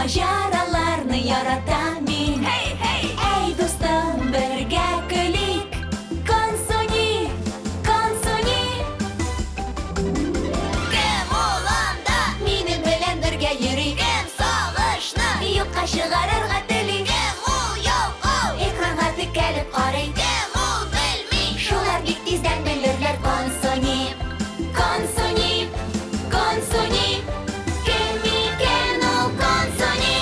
Маҗараларны яратам мин. Hey, hey! Әй, дустым, бергә көлик. Консуни, Консуни. Кем ул анда? Минем белән бергә йөри. Кем сагышны юкка чыгарырга тели? Кем ул ялкау? Экранга текәлеп карый. Кем ул белми? Шулар бик тиздән белерләр. Консуни, Консуни, Консуни. Кем икән ул Консуни?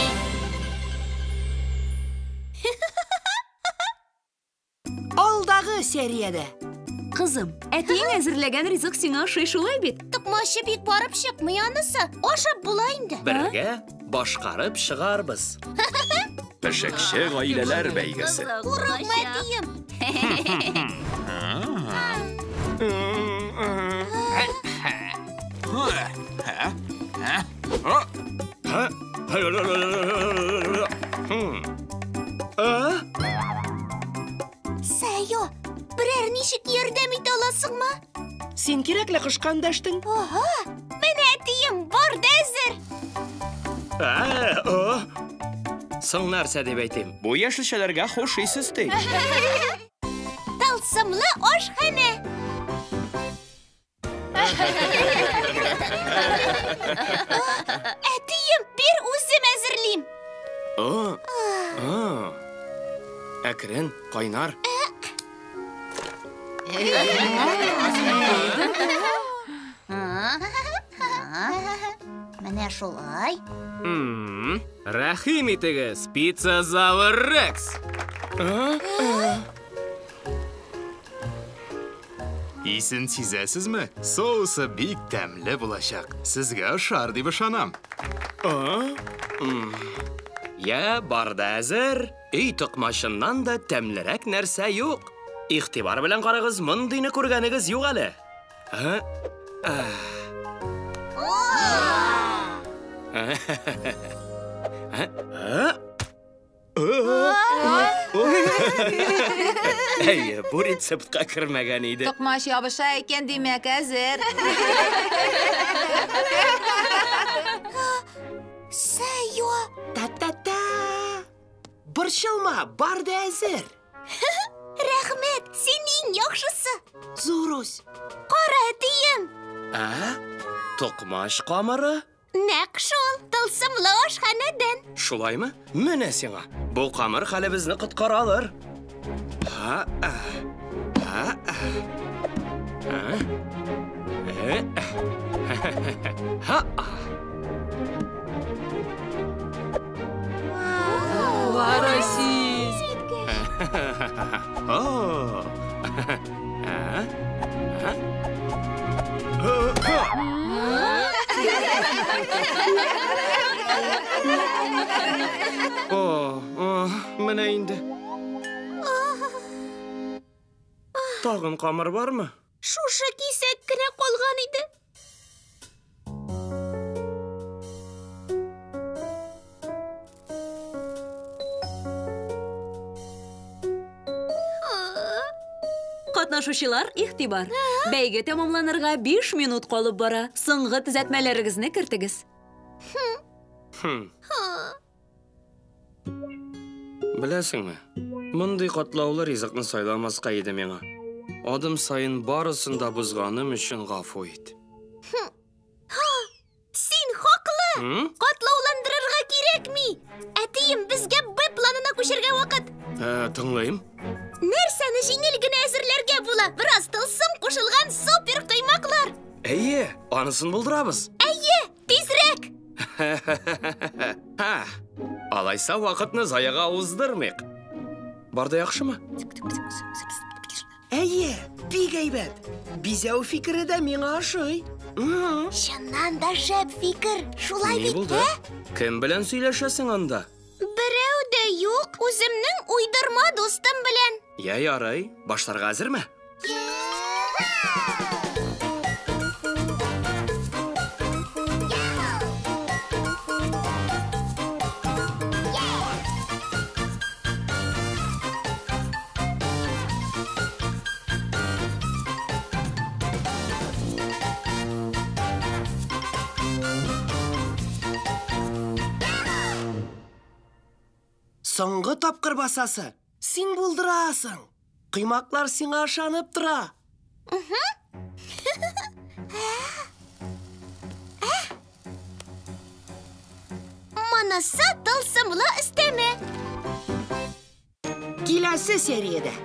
Алдагы сериядә. Кызым, әтиең әзерләгән ризык сиңа ошый шулай бит? Токмачы бик барып чыкмый анысы. Ашап була инде. Бергә башкарып чыгарбыз. Пешекче гаиләләр бәйгесе. Курыкма, әтием. Сәйо, берәр ничек ярдәм итә аласыңмы? Син кирәкле кышка эндәштең. Ага, менә әтием, бар да әзер. Соң нәрсә дип әйтим? Бу яшелчәләргә хуш ис өсти. Тылсымлы ашханә. Әтием, бир үзем әзерлим. Әкрен, кайнар. Менә шулай. Рәхим итегез, пицца-завр Рекс. Исен сизәсезме? Соусы бик тәмле булачак. Сезгә ошар дип ышанам. Я, бар да әзер. Өй токмачыннан да тәмлерәк нәрсә юк. Игътибар белән карагыз, мондыйны күргәнегез юк әле. Әйе, бу рецептка кермәгән иде. Токмач ябыша икән, димәк, әзер. Сәйо! Та-та-та! Борчылма, бар да әзер. Рәхмәт, син иң яхшысы. Зурусь. Кара, әтием. Ә? Токмач камыры? Нәкъ шул, тылсымлы ашханәдән. Шулаймы? Менә сиңа. Бу камыр хәлебезне коткара алыр. Ха, а, ха, а. А? Э, ха, а. Варасис! О! А? А? О, о, менә инде. Тагын камыр бармы? Шушы кисәк кенә калган иде. Катнашучылар, игътибар! Бәйге тәмамланырга 5 минут калып бара. Соңгы төзәтмәләрегезне кертегез. Беләсеңме, мондый катлаулы ризыкны сайламаска иде миңа. Адым саен барысын да бозганым өчен гафу ит. Син хаклы! Катлауландырырга кирәкми! Әтием, безгә Б планына күчәргә вакыт. Тыңлыйм. Нәрсәне җиңел генә әзерләргә була? Бераз тылсым кушылган супер коймаклар. Әйе, анысын булдырабыз. Әйе, тизрәк. Ха, алайса вакытны заяга уздырмыйк. Бар да яхшымы? Әйе, бик әйбәт. Бизәү фикере дә миңа ошый. Чыннан да шәп фикер. Шулай Ни бит, булды? ә? Кем белән сөйләшәсең анда? Берәү дә юк, үземнең уйдырма дустым белән. Я, ярый, башларга әзерме? Соңгы тапкыр басасы. Син булдырасың. Коймаклар сиңа ышанып тора. Монысы тылсымлы өстәмә. Киләсе сериядә.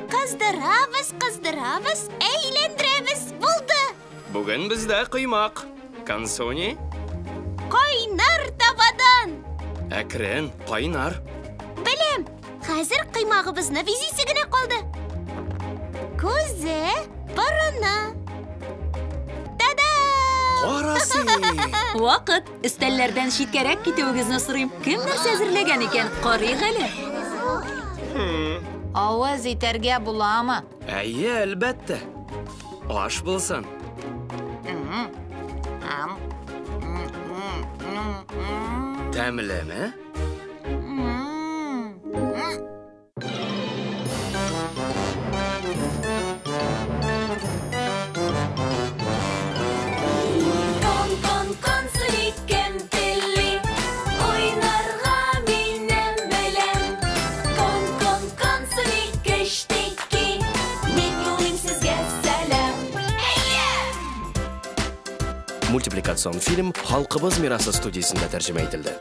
Кыздырабыз, кыздырабыз, әйләндерәбез. Булды. Бүген бездә коймак. Консони? Кайнар табадан. Әкрен, кайнар. Беләм. Хәзер коймагыбызны бизисе генә калды. Күзе, борыны. Та-да! Кара син! Вакыт. Өстәлләрдән читкәрәк китүегезне сорыйм. Кем нәрсә әзерләгән икән? Карыйк әле. Авыз итәргә буламы? Әйе, әлбәттә. Аш булсын. Тәмлеме? Кон, кон, консули, кем тели, уйнарга минем белән. Кон, кон, консули, кечтеки, мин юлыйм сезгә сәлам. Әйе! Мультипликацион фильм Халкыбыз мирасы студиясендә тәрҗемә ителде.